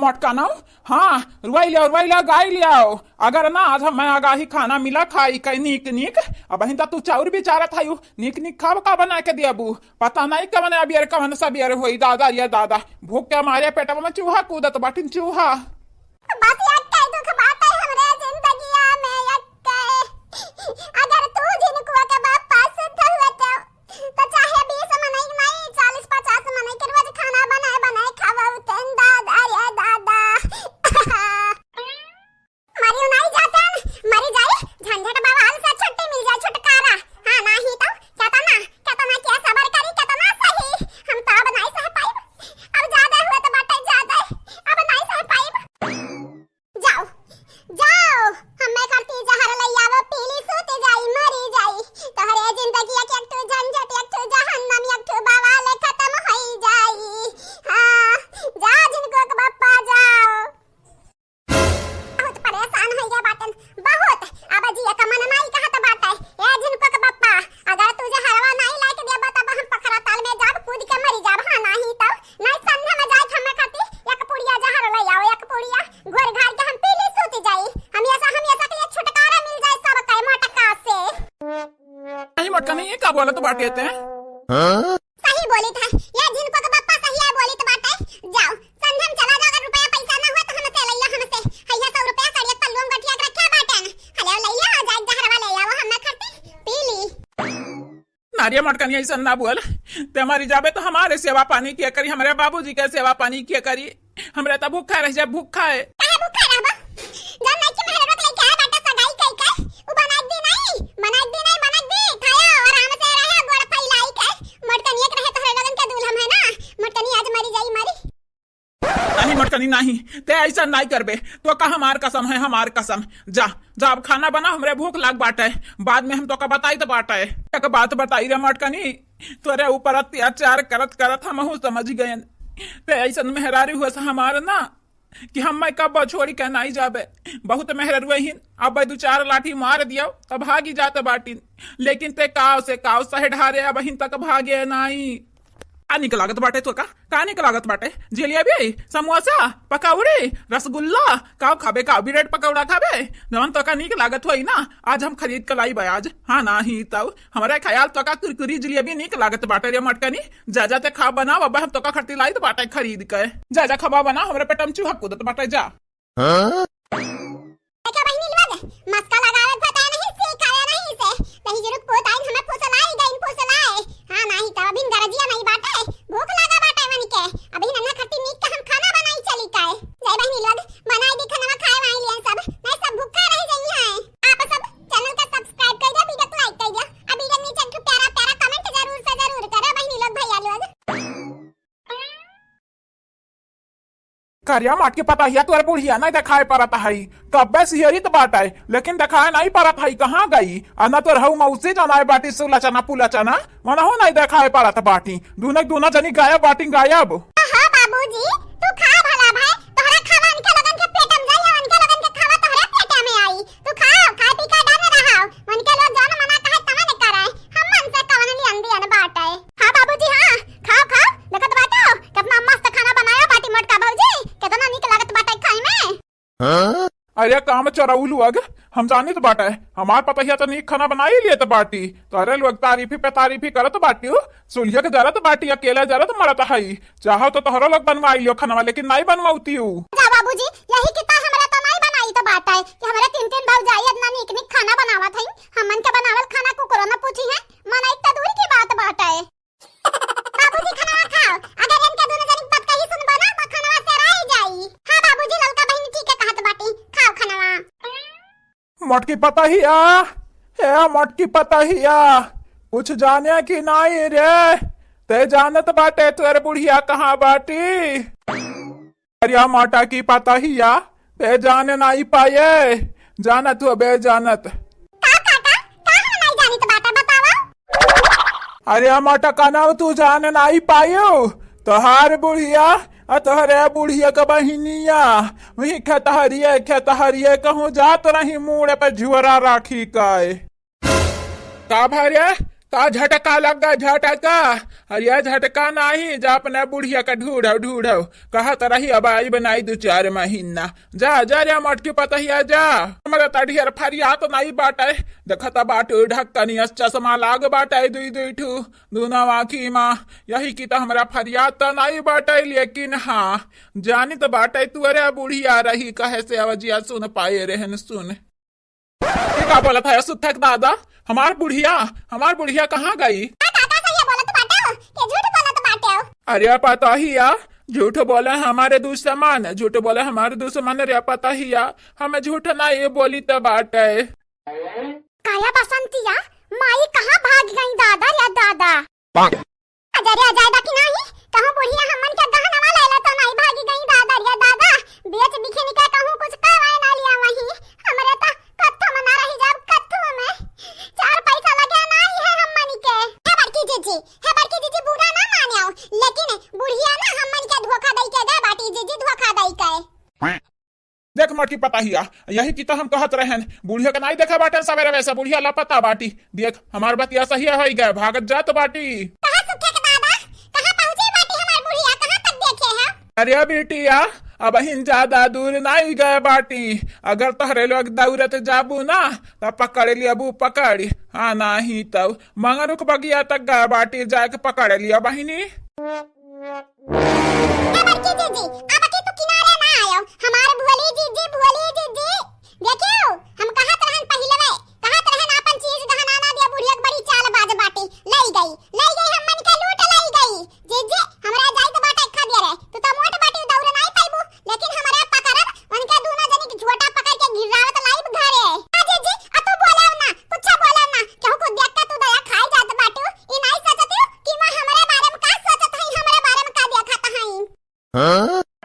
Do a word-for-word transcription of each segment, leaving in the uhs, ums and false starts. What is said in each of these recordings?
पटकाना, हाँ, रुआई लियाओ, रुआई लियाओ, गाई लियाओ। अगर ना आज हमें आगाही खाना मिला खाई कई नीक नीक, अबहिन त तू चाउर बिचारत हयू, नीक नीक खाब का बना के दियाबू। पता नहीं कवन अबियर कवन सबियर होई दादा, ये दादा, भूख के मारे पेटवा में चूहा कूदत बाटिन चूहा। बस यक्के दुख बाटे हमरे जिंदगिया में, यक्के। अगर तू झिनकुआ के बापा सुद्ध हुए तो, तो चाहे बीस मनई नहीं, चालीस पचास मनई के रोज खाना बनाए बनाए खवाऊ तेन दादा, ये दादा। मरी नहीं जातन, मरी जाई, झंझट बवाल से छुट्टी मिल जाए, छुटकारा। हाँ, नाही तो केतना, केतना के सबर करी, केतना सही, हम तो अब नहीं सह पाइब, अब ज्यादा हुए तो बाटे ज्यादा, अब नहीं सह पाइब। जाओ, जाओ, हमें खातिर जहर ले आवो, पीली सूत जाई, मरी जाई, तोहरे जिंदगी के एक ठो झंझट, एक ठो जहन्नम, एक ठो बवाल खत्म होई जाई। हाँ, जा झिनकुआ के बापा जाओ। बहुत परेशान हो गया बाटन, बहुत। अब जिए का मन नाई कहत बाटे। ए झिनकुआ के बप्पा, अगर तू जहरवा नाई लाके देबा तब हम पखरा ताल में जाब, कूद के मरी जाब। हाँ, नाही तब नहीं, संध्या में जाए हमें खाती एक पुड़िया जहर ले आओ, एक पुड़िया घोर घाल के हम पी ली, सूत जाई। हमेशा, हमेशा के लिए छुटकारा मिल जाए सबके मटका से। नहीं मटका नहीं, ये का बोलत बाटे ते? सही बोलित है, ये झिनकुआ के बप्पा सही है बोलित बाटे। जाओ, संध्या में चला जाओ, अगर रुपया पैसा ना हुआ तो हमसे लइला, हमसे। हैया सौ रुपया सड़िया पल्लू में गठिया के रखे बाटे न। हले लइला, जाए जहरवा ले आओ, हम ना खरती, पी ली। नारिया मटकनी ऐसा ना बोल, ते हमारी जाबे तो हमारे सेवा पानी किया करी, हमारे बाबूजी के सेवा पानी किया करी। हमरा त भूखा रह जा, भूखा है। काहे भूखा रहबा? जब नइकी मेहररुआ के लेके आए बाटे सगाई कई के, उ बनाई दी नहीं, बनाई दी नहीं, बनाई दी, खाया आराम से रहे, गोड़ फैलाई के। मोटकनिया के रहे तोहरे लोगन के दूल्हा है ना, मोटकनी आज मरी जाई, मरी। नहीं मोटकनी नहीं, ते ऐसा नहीं करबे, तो का हमार कसम है, हमार कसम। जा, जा अब खाना बना, हमरे भूख लाग बाटे, बाद में हम तो का बताई तो बाटे। एक बात बताई रे मोटकनी, तोरे ऊपर अत्याचार करत करत हमहू समझ गयन। ते ऐसन मेहरारू हुआ से हमार ना कि हम मैं कब छोड़ी के नाई जाबे। बहुत मेहररुए हिन, अब दू चार लाठी मार दियो त भागी जात बाटिन, लेकिन ते काव से काव सह ढारे अबहिन तक भागे नाई। का निक लागत बाटे तो का, का निक लागत बाटे? जलेबी, समोसा, पकौड़ी, रसगुल्ला, काव खाबे, काव ब्रेड पकौड़ा खाबे, जवन तो का निक लागत होई ना, आज हम खरीद के लाई बा आज। हाँ नाही तब हमरा ख्याल तो का कुरकुरी जलेबी निक लागत बाटे रे मटकनी। जा, जा, ते खा बनाव, अब हम तोका खरती लाइत बाटे खरीद के। जा, जा, खबा बनाव, हमरे पेट में चूहा कूदत बाटे, जा। हाँ? देखा बहिनी लोग, मस्का लगावत बताए नहीं से, खाया नहीं से। तही जरूर पोत आइन हमें फुसलाई गइन, फुसलाए। हाँ, नाही तो अभी गरजिया नहीं बाटे, भूख लगा बाटे मन के। अभी नन्हा खट्टी मीट का हम खाना बनाई चली काए। जय बहिनी लोग, बनाई दी खाना खाए वाई लिया सब, नहीं सब भूखा रह जाई हैं। आप सब channel का subscribe कर दिया, video को like कर दिया, और video के नीचे एक प्यारा प्यारा comment जरूर से जरूर करो बहिनी लोग, भैया लोग। करिया माट के पतहिया तोर बुढ़िया नहीं देखाए परत हई, कब्बे सिहरित बाटे, लेकिन देखाए नहीं परत हई, कहाँ गई? आ ना तोर हऊ मौसी जनाए बाटी सुलचना पुलचना, मनहु नहीं देखाए परत बाटी, दूनक दूना जनी गायब बाटी गायब। हाँ बाबूजी, तू खा भला भाई, तोहरा खावा उनके लोगन के पेट में जाई, उनके लोगन के खावा तोहरे पेट में आई। तू खाओ, खाए पी के डन रहाओ। उनके लोग जौन मना कहे तवन कराए, हम मन से कवन लियन दियन बाटे। हाँ बाबूजी, हाँ, खाओ, खाओ, देखत बाटो, कितना मस्त खाना बनाया बाटी मोटका भौजी, कितना नीक लागत बाटे खाए में। हाँ? अरे काम चोरऊ लोग, हम जानित बाटे, हमार पतहिया तो नीक खाना बनाई लेत बाटी, तोरे लोग तारीफी पे तारीफी करत बाटी, सुलिया के जरत बाटी, अकेले जरत मरत हई। चाहो तो तोहरो लोग बनवाई लियो खानवा, लेकिन नाई बनवाउती हूँ। जा बाबूजी, यही किता हमरा तो नाई बनाई तो बाटे कि हमरे तीन तीन भौजाई इतना नीक नीक खाना बनावत हई। हमन के बनावल खाना कुकुरो न पूछी है, मनई त दूर की बात बाटे। बाबूजी खानवा खाओ, अगर इनके दोनों जनी बात कही सुनबो ना तो खानवा से राई जाई। हाँ बाबूजी, ललका बहिन ठीक है कहत बाटी, खाओ खानवा। मोटकी पतहिया, ए मोटकी पतहिया, कुछ जाने कि नाई रे? ते जानत बाटे तोर बुढ़िया कहाँ बाटी? अरे मोटकी पतहिया, ते जाने नाई पाए, जानत हो बे जानत। का काका, का हम नाई जानित बाटे बतावा? अरे मोटका ना तू जाने नाई पायो, तोहार बुढ़िया आ तोहरे बुढ़िया के बहिनिया वही खेतहरिये खेतहरिये कहूँ जात रही मूड़े पे झुअरा राखी काए। का भरे? का झटका लग गा, झटका? अरे, झटका नाही, जा अपने बुढ़िया का ढूढ़व, ढूढ़व। कहत रही अब आई बनाई दू चार महीना। जा, जा रे मोटकी पतहिया, जा। हमरा त ढेर फरियात नाही बाटे। देखत बाटे ढक्कनिया चश्मा लाग बाटे दुई दुई ठू, दूनो आँखी मा। यही की त हमरा फरियात त नाही बाटे, लेकिन हाँ, जानी त बाटे तू अरे बुढ़िया रही, कहे से आवाजिया सुन पाए रहन सुन। ये का बोलत है सुथक दादा? हमार बुढ़िया, हमार बुढ़िया कहाँ गई? आ, काका सही बोलत बाटे, के झूठ बोलत बाटे? अरे पतहिया, झूठ बोले हमारे दुश्मन, झूठ बोले हमारे दुश्मन रे पतहिया, हम झूठ ना ये बोली त बाटे। काया बसंतिया, माई कहाँ भाग गई दादा रे दादा? अरे, आ जाए दा कि नाही? कहूँ बुढ़िया हमन के गहनवा लेला तो नाही भागी गई दादा रे दादा। बेच बिखिन के कहूँ कुछ करवाए ना लिया वहीं। हमरे तो कत्थो में ना रही जाब, कत्थो में। चार पैसा लगे नाही है हमन के। हे बड़की जीजी, हे बड़की जीजी, बुरा ना मानियो, लेकिन बुढ़िया ना हमन के धोखा दई के गए बाटी जीजी, धोखा दई के। देख मोटकी पतहिया, यही की तो हम कहत रहन, बुढ़िया के नाई देखे बाटन सवेरे वैसे, बुढ़िया लापता बाटी। देख, हमार बतिया सही होई गए, भागत जात बाटी। कहाँ सुखे के दादा? कहाँ पहुँची बाटी हमार बुढ़िया? कहाँ तक देखे हैं? अरे बिटिया, अबहिन ज्यादा दूर नाई गए बाटी। अगर तोहरे लोग दौड़त जाबू ना, त पकड़ लियबू पकड़। हाँ, नाही तब मंगरुक बगिया तक गए बाटी, जाके पकड़ लिया बहिनी। ए बड़की जीजी, अब की तू किनारे ना आयो। हमार भोली जीजी, भोली जीजी। देखियो, हम कहत रहन पहिलवे, कहत रहन आपन चीज गहना ना दिया, बुढ़िया के बड़ी चालबाज बाटी। लई गई, लई गई, हमन के लूट लई गई। जीजी, हमरा जाई के बाटे खा दिया रे। तू तो मोट बाटी, दौड़ नाई पाइबू, लेकिन हमरा पकड़ब, उनके दोनों जनी के झोटा पकड़ के गिरावत लाइब घरे। आ जीजी, आ तू बोलाव ना, कुछ बोलाव ना। केहू को देख के तू दया खाई जात बाटू। ई नाई सोचती कि माँ हमरे बारे में का सोचत हई, हमरे बारे में का देखत हई।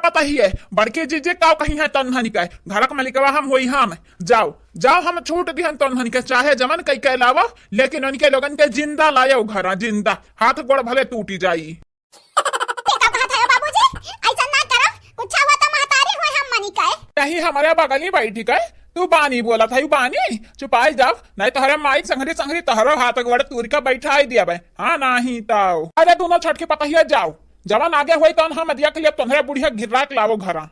पता ही है, बड़के जीजे का कहीं है तन्हनी का है। घर का मालिकवा हम होई हम। जाओ, जाओ, हम छूट दिहन तन्हनी के, चाहे जमन कई के लावा, लेकिन उनके लोगन के जिंदा लायो घरा, जिंदा। हाथ गोड़ भले टूटी जाई। ये का कहत है बाबूजी? ऐसा ना करो, कुछ हुआ तो महतारी हुए हम मनी के। नहीं, हमारे बगल ही बैठी के, तू बानी बोलत है, बानी, चुपाई जाओ, नहीं तो हरे माई संघरी संघरी तोहरो हाथ गोड़ तूर के बैठाई दिया बे। हाँ, नहीं तो। अरे दोनों छटके पतहिया जाओ, जवान आगे होई तौन हम दिया के लिए तोहरे बुढ़िया गिर्रा के लावो घरा।